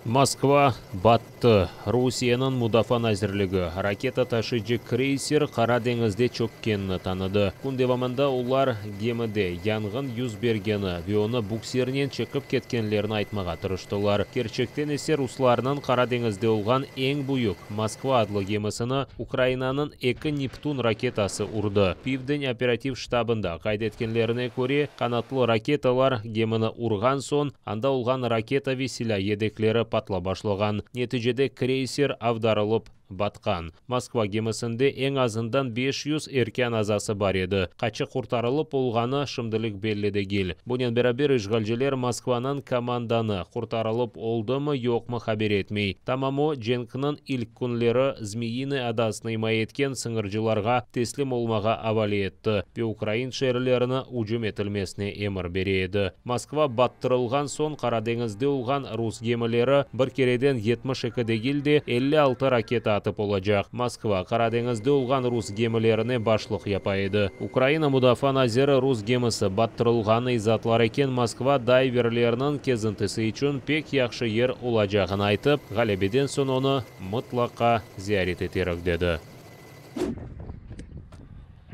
Moskva battı. Rusiyeniñ Mudafaa nazirligi, raketa taşıyıcı kreyser Qara deñizde çökkenini tanıdı. Kün devamında olar, gemide yanğın yüz bergeni ve onı buksirnen çekip ketkenlerini aytmağa tırıştılar. Kerçekten ise ruslarnıñ Qara deñizde olğan eñ büyük Moskva adlı gemisini Ukrainanıñ eki Neptun raketası urdı. Pivden operativ ştabında qayd etkenlerine köre, qanatlı raketalar gemini urğan soñ, anda olğan raketa ve silâ yedekleri patlap başlağan. Neticede kreyser avdarılıp batqan. Moskva gemisinde eñ azından 500 erkân azası bar edi. Qaçı qurtarılıp olğanı şimdilik belli degil. Bunen beraber işğalciler Moskvanıñ komandanı qurtarılıp oldımı yoqmı haber etmey. Tamam o, cenkniñ ilk künleri Zmiyinıy adasını imaye etken sıñırcılarğa teslim olmağa avale etti ve ukrain şeerlerine ücüm etilmesine emir bere edi. Moskva battırılğan soñ Qara deñizde olğan rus gemileri bir kereden 72 degil de, 56 raketa atıp olacaq. Moskva Qara deñizde olğan rus gemilerine başlıq yapa edi. Ukraina mudafaa naziri rus gemisi battırılğanı izaatlar eken, Moskva dayverlerniñ kezintisi içün pek yahşı yer olacağını aytıp, ğalebeden soñ onı mıtlaqa ziyaret eterik, dedi.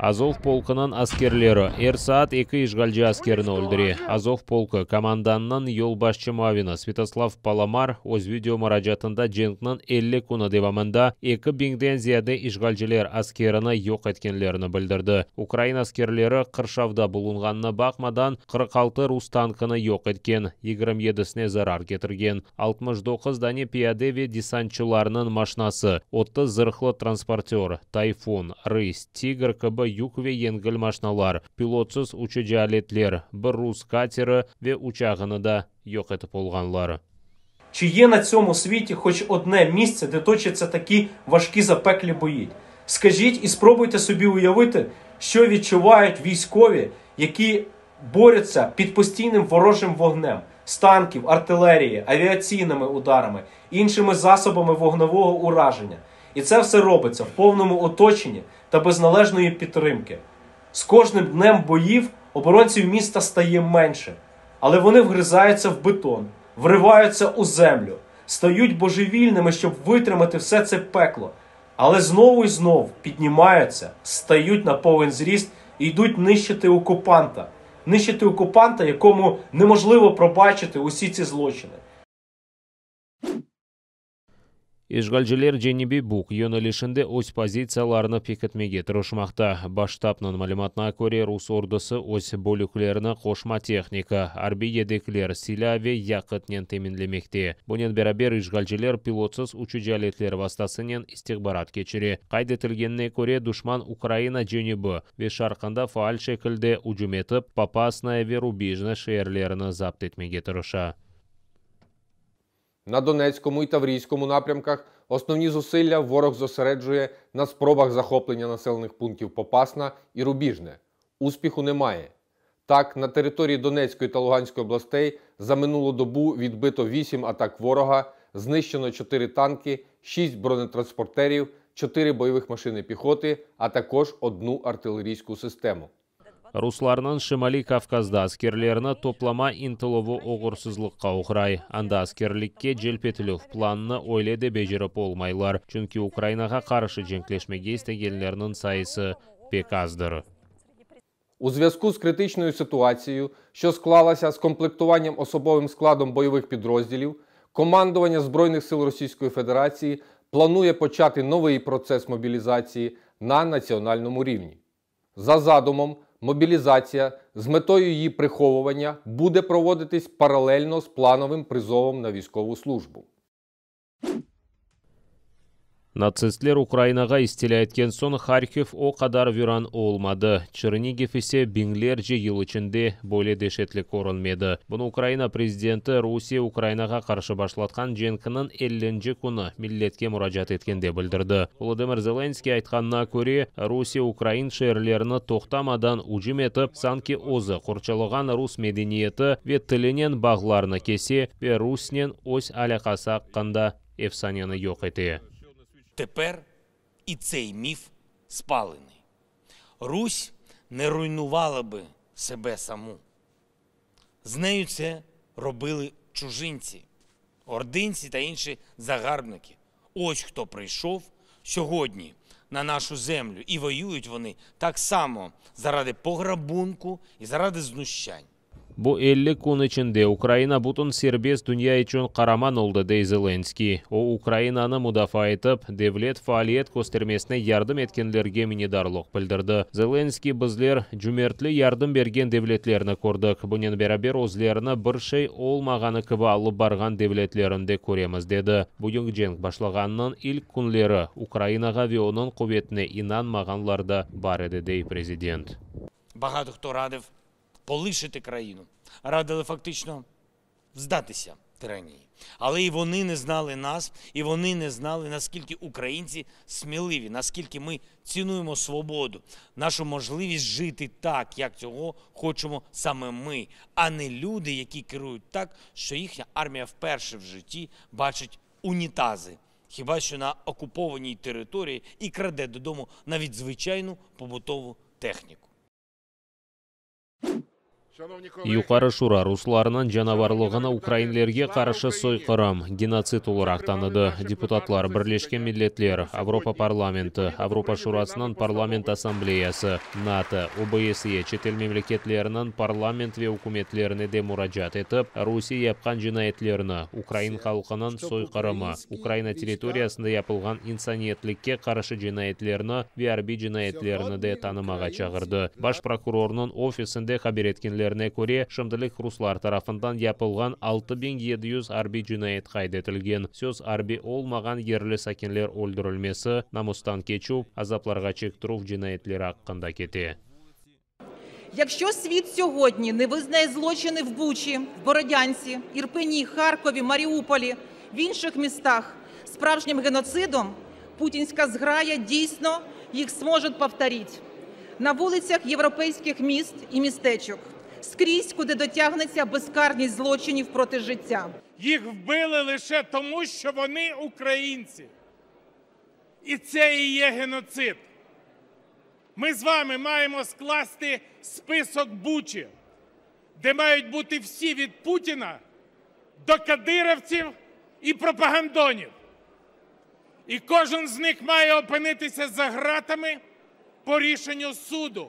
Azov polkunıñ askerleri er saat eki işğalci askerini öldüre. Azov polku komandanınıñ yolbaşçı muavini Svâtoslav Palamar öz video muracaatında cenkniñ 50 künü devamında 2000-den ziyade işğalciler askerini yoq etkenlerini bildirdi. Ukrain askerleri qırşavda bulunğanına baqmadan, 46 rus tankını yoq etken, 27-sine zarar ketirgen, 69 dane piyade ve desantçılarnıñ maşinası, 30 zırhlı transportör, Tayfun, Rıs, Tigr kibi yük ve yengil maşinalar, pilotsız uçucı aletler, bir rus kateri ve uçağını da yoq etip olğanlar. Чи є на цьому світі хоч одне місце, де точаться такі важкі запеклі бої? Скажіть і спробуйте собі уявити, що відчувають військові, які борються під постійним ворожим вогнем з танків, артилерії, авіаційними ударами, іншими засобами вогневого ураження. І це все робиться в повному оточенні та без належної підтримки. З кожним днем боїв оборонців міста стає менше, але вони вгризаються в бетон, вриваються у землю, стають божевільними, щоб витримати все це пекло. Але знову і знов піднімаються, стають на повен зріст і йдуть нищити окупанта. Нищити окупанта, якому неможливо пробачити усі ці злочини. İşğalciler Cenübiy Bug yönelişinde öz pozitsiyalarını pekitmege tırışmaqta. Baş ştabnıñ malümatına köre, rus ordusı öz bölüklerini qoşma tehnika, arbiy yedekler, silâ ve yaqıtnen teminlemekte. Bunen beraber işğalciler pilotsız uçucı aletler vastasınen istihbarat keçire. Qayd etilgenine köre, duşman Ukraina cenübi ve şarqında faal şekilde ücüm etip, Popasnaya ve Rubijne şeerlerini zapt etmege tırışa. На Донецькому і Таврійському напрямках основні зусилля ворог зосереджує на спробах захоплення населених пунктів Попасна і Рубіжне. Успіху немає. Так, на території Донецької та Луганської областей за минулу добу відбито 8 атак ворога, знищено 4 танки, 6 бронетранспортерів, 4 бойових машини піхоти, а також одну артилерійську систему. Ruslarnıñ Şimaliy Kavkazda askerlerini toplama ıntıluvı oğursızlıqqa oğray. Anda askerlikke celp etilüv planını öyle de becerip olmaylar, çünki Ukrainağa qarşı cenkleşmege istegenlerniñ sayısı pek azdır. У зв'язку з критичною ситуацією, що склалася з комплектуванням особовим складом бойових підрозділів, командування Збройних сил Російської Федерації планує почати новий процес мобілізації на національному рівні. За задумом, мобілізація з метою її приховування буде проводитись паралельно з плановим призовом на військову службу. Natsistler Ukrainağa istilâ etken soñ Harkiv o qadar viran olmadı. Çernigiv ise biñlerce yıl içinde böyle deşetli körünmedi. Bunı Ukraina prezidenti Rusiye Ukrainağa qarşı başlatqan cenkiniñ 50. künü milletke muracaat etkende bildirdi. Volodımır Zelenskiy aytqanına köre, Rusiye ukrain şeerlerini toqtamadan ücüm etip, sanki özü qorçalağan rus medeniyeti ve tilinen bağlarını kese ve Rusnen öz alâqası aqqında efsaneni yoq ete. Тепер і цей міф спалений. Русь не руйнувала би себе саму. З нею це робили чужинці. Ординці та інші загарбники. Ось хто прийшов сьогодні на нашу землю. І воюють вони так само заради пограбунку і заради знущань. Bu 50 kün içinde Ukraina bütün serbest dünya içün qaraman oldı, dey Zelenskıy. O, Ukrainanı mudafaa etip, devlet faaliyet köstermesine yardım etkenlerge minnetdarlıq bildirdi. Zelenskıy, Bizler cümertli yardım bergen devletlerni kördik, bunen beraber özlerini bir şey olmağanı kibi alıp barğan devletlerni de köremiz, dedi. Büyük cenk başlağanınıñ ilk künleri Ukrainağa ve onıñ quvetine inanmağanlar da bar edi, dey prezident. Багато хто радив полишити країну, радили фактично здатися тиранії. Але і вони не знали нас, і вони не знали, наскільки українці сміливі, наскільки ми цінуємо свободу, нашу можливість жити так, як цього хочемо саме ми, а не люди, які керують так, що їхня армія вперше в житті бачить унітази, хіба що на окупованій території і краде додому навіть звичайну побутову техніку. Yuqarı Şura ruslarnıñ canavarlığını ukrainlerge qarşı soyqırım, genotsid olaraq tanıdı. Deputatlar Birleşken Milletler, Avropa parlamenti, Avropa Şurasınıñ Parlament Assambleyası, NATO, OBSE, çetel memleketleriniñ parlament ve ükümetlerine de muracaat etip, Rusiye yapqan cinayetlerni, ukrain halqınıñ soyqırımı, Ukraina territoriyasında yapılğan insaniyetlikke qarşı cinayetlerni ve arbiy cinayetlerni de tanımağa çağırdı. Baş prokurornıñ ofisinde haber etkenlerine köre, şimdilik ruslar tarafından yapılğan 6700 arbiy cinayet qayd etilgen. Söz arbiy olmağan yerli sakinler öldürilmesi, namustan keçüv, azaplarğa çektirüv cinayetleri aqqında kete. Якщо світ сьогодні не визнає злочини в Бучі, в Бородянці, Ірпені, Харкові, Маріуполі, в інших містах справжнім геноцидом, путінська зграя дійсно їх зможе повторити. На вулицях європейських міст і містечок, скрізь, куди дотягнеться безкарність злочинів проти життя. Їх вбили лише тому, що вони українці. І це і є геноцид. Ми з вами маємо скласти список Бучі, де мають бути всі від Путіна до кадировців і пропагандонів. І кожен з них має опинитися за ґратами по рішенню суду.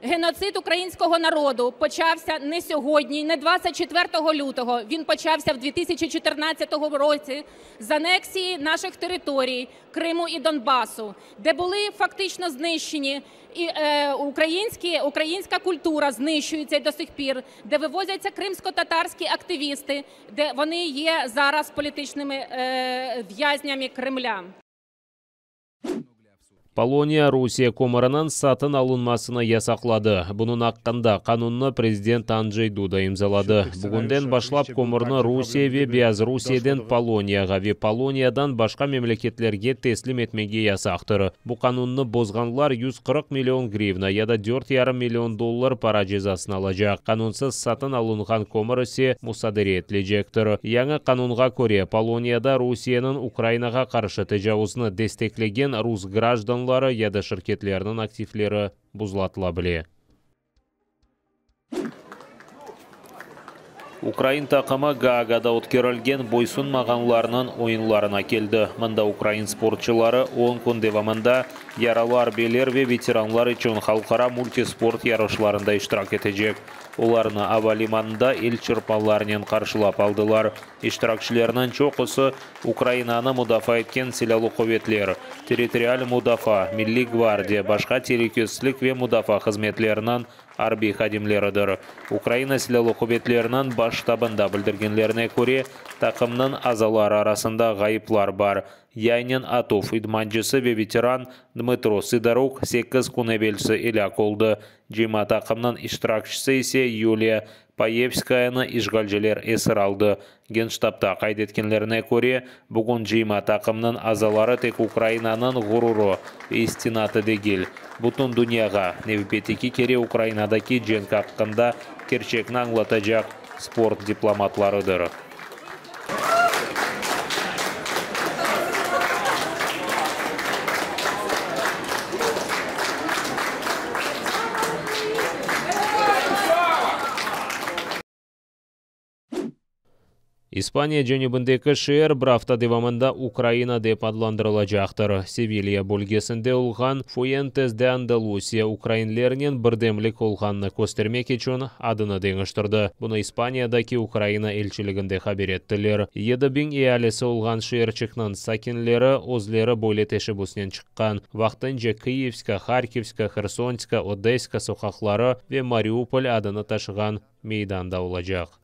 Геноцид українського народу почався не сьогодні, не 24 лютого. Він почався в 2014 році з анексії наших територій Криму і Донбасу, де були фактично знищені і українська культура знищується й до сих пір, де вивозяться кримсько-татарські активісти, де вони є зараз політичними в'язнями Кремля. Poloniya Rusiye kömüriniñ satın alınmasını yasaqladı. Bunıñ aqqında qanunnı prezident Andjey Duda imzaladı. Bugünden başlap kömürni Rusiye ve Beyazrusiyeden Poloniyağa ve Poloniyadan başqa memleketlerge teslim etmege yasaqtır. Bu qanunnı bozğanlar 140 million grivna ya da dört yarım million dollar para cezasını alacaq. Qanunsız satın alınğan kömür ise musadere etilecektir. Yañı qanunğa köre, Poloniyada Rusiyeniñ Ukrainağa qarşı tecavuzını desteklegen rus grajdanları ya da şirketleriniñ aktivleri buzlatıla bile. Ukrain taqımı Gaagada ötkerilgen boysunmağanlarnıñ oyunlarına keldi. Mında ukrain sportçıları on kün devamında yaralı arbiyler ve veteranlar içün halqara multisport yarışlarında iştirak etecek. Olarnı ava limanında el çırpmalarnen qarşılap aldılar. İştirakçilerniñ çoqusı Ukrainanı mudafaa etken silâlı quvetler, territorial mudafaa, Milliy gvardiya, başqa telükesizlik ve mudafaa hızmetleriniñ arbiy hadimleridir. Ukraina Silâlı quvetleriniñ Baş ştabında bildirgenlerine köre, taqımnıñ azaları arasında ğayıplar bar. Yaynen atuv idmancısı ve veteran Dmıtro Sıdoruk sekiz kün evelsi elâk oldı. Cıyma taqımnıñ iştirakçisi ise Yuliya Payevskayanı işğalciler esir aldı. Genştabda qayd etkenlerine köre, bugün cıyma taqımnıñ azaları tek Ukrainanıñ ğururı ve istinatı degil, bütün dünyağa nevbetteki kere Ukrainadaki cenk aqqında kerçekni añlatacaq sport diplomatlarıdır. İspaniya cenübindeki şeer bir afta devamında Ukraina dep adlandırılacaqtır. Sevilya bölgesinde olğan Fuentes de Andalusiya ukrainlernen birdemlik olğanını köstermek içün adını deñiştirdi. Bunı İspaniyadaki Ukraina elçiliginde haber ettiler. 7000 ealisi olğan şeerçikniñ sakinleri özleri böyle teşebbüsnen çıqqan. Vaqtınca Kıyivska, Harkivska, Hersonska, Odeska soqaqları ve Mariupol adını taşığan meydanda olacaq.